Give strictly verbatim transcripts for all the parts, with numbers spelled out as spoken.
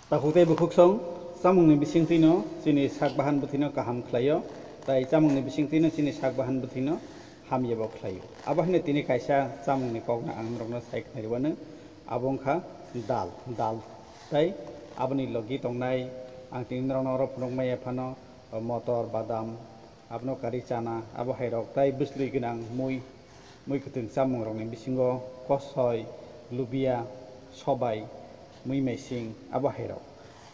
Takhuk tei bukhuksong, chamungni bisingtwino chini sak bahan bwthwino kaham khlaio, tai chamungni bisingtwino chini sak bahan bwthwino hamyabo khlaio. Abo haino tini kaisa chamungni kokno ang norokno sai khnariwano, abo wngkha dal, dal tai aboni logi tongnai ang tini norokno oro phunukmaya phano motor, badam, abono kari chana, abo hairok tai bwslwi gwnang mui, mui kwthwng chamungrokni bisingo kosoi, lubia, sobai, mui maising, abo hairok.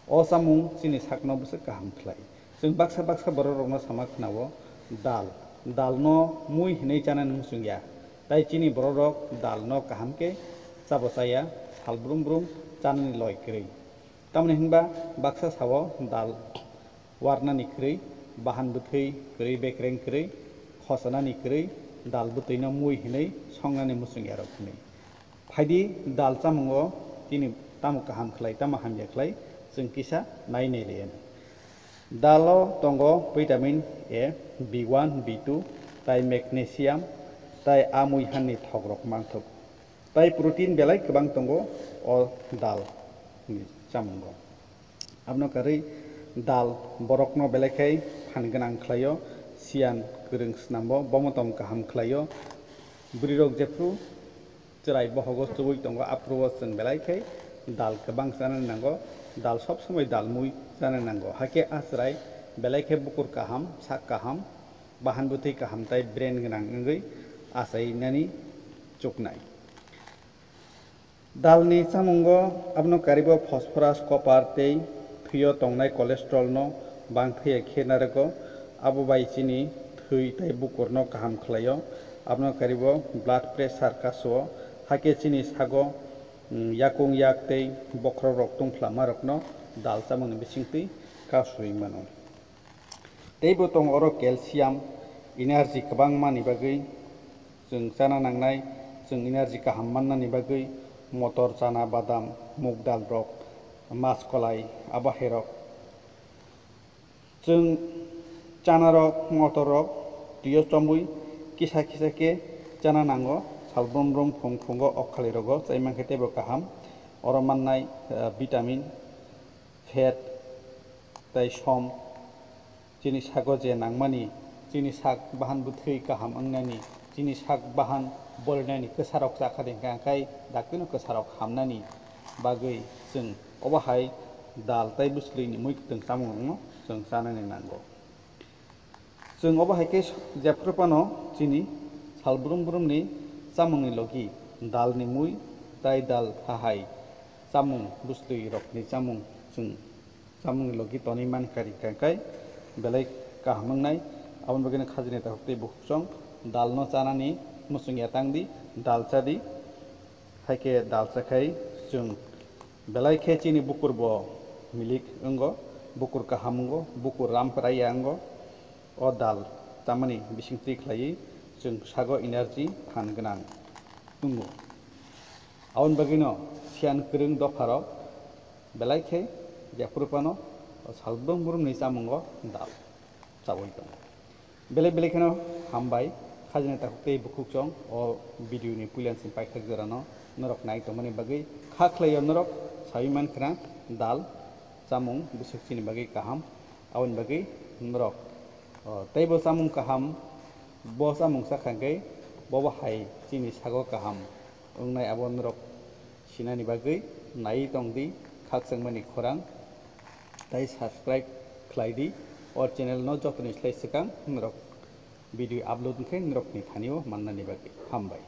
O chamung chini sakno bwswk kaham khlai. Chwng baksa baksa borokrokno sama khwnao, dal, dalno mui hinwi chanani muchungya. Tai chini borokrok dalno kaham khe chabo chaya, sal brum brum chanani loi kwrwi. Tamoni hinba baksa sao dal warnani kwrwi, bahan bwthwi kwrwi, bekreng kwrwi, khosanani kwrwi, dal bwtwino mui hinwi songnani muchungyarok hinwi. Phaidi dal chamungo tini tamo kaham khlai, tamo hamya khlai, chwng kisa nai nai riyani. Dalo tongo vitamin A, B one, B two, tai magnesium, tai a mui hani thokrok mangthok. Tai protein belai kwbang tongo o dal ni chamungo. Abono karwi dal borokno belai khai phan gwnang khlaio, siyan kwrwng snambo, bomotom kaham khlaio. Bwrwirok jephru chwrai bohogo chubui tongo, aphuru o chwng belai khai dal kwbang chanani nango, dal sob somoi dal mui chanani nango. Hakhe a chwrai belai khe bukur kaham, sak kaham, bahan bwthwi kaham tai brain gwnang wngwi achainani chuknai. Dalni chamungo abono karibo phosphorus, copper tei thwio tongnai cholesterol no bangthaya khe narwgo, abo bai chini thwi tai bukurno kaham khlaio. Abono karibo blood pressure kaso, hakhe chini sago, mm, yakung yak tei bokhorok rok tungphlammarokno dal chamungni bisingtwi kasui mano. Teibo tongo oro calcium, energy kwbangmani bagwi chwng chana nangnai, chwng energy kaham mannani bagwi motor, chana, badam, mug dal rok, mas kolai, abo hai rok. Chwng chana rok, motor rok twiyo chomwi kisa kisa khe chana nango, sal brum brum phung phungo okhali rogo chai mankhe teibo kaham. Oro mannai, eh, vitamin, fat, tai som, chini sago je nangmani, chini sak bahan bwthwi kaham wngnani, chini sak bahan bolinani kwsarok chakha de hwnkhe, angkhai daktino kwsarok hamnani bagwi chwng obo hai dal tai bwslwini mui kwtwng chamungrokno chwng chanani nango. Chwng obo hai khe jephru phano chini sal brum brumni chamungni logi dalni mui tai dal thahai chamung bwslwi rokni chamung chwng chamungni logi tonwi mankha rikha khai belai kaham wngnai. Aboni bagwino khajini takhuk tei bukhuksong dalno chanani muchungya tangdi, dal chadi. Hai khe dal chakhai chwng belai khe chini bukur bo milik wngo, bukur kaham wngo, bukur ram prai ya wngo. O dal chamani bisingtwi khlaiwi chwng sago energy phan gwnang wngo. Aboni bagwino siyan kwrwng dopharok belai khe jephru phano sal brum brumni chamungo dal chaui tongo. Belai belai kheno hambai, khajini takhuk tei bukhuksong o video ni puilan simi paithak jorano norok nai tongmani bagwi kha khlaio norok saui mankha dal chamung bwswk chini bagwi kaham, aboni bagwi norok, o, teibo chamung kaham, bo chamung chakha hwnkhe bobo hai chini sago kaham wngnai, abo norok sinani bagwi naiwi tongdi khakchangmani khorang tei subscribe khlaidi o channel no jotoni slai swkang norok video upload wngkhe norokni thanio mannani bagwi. Hambai.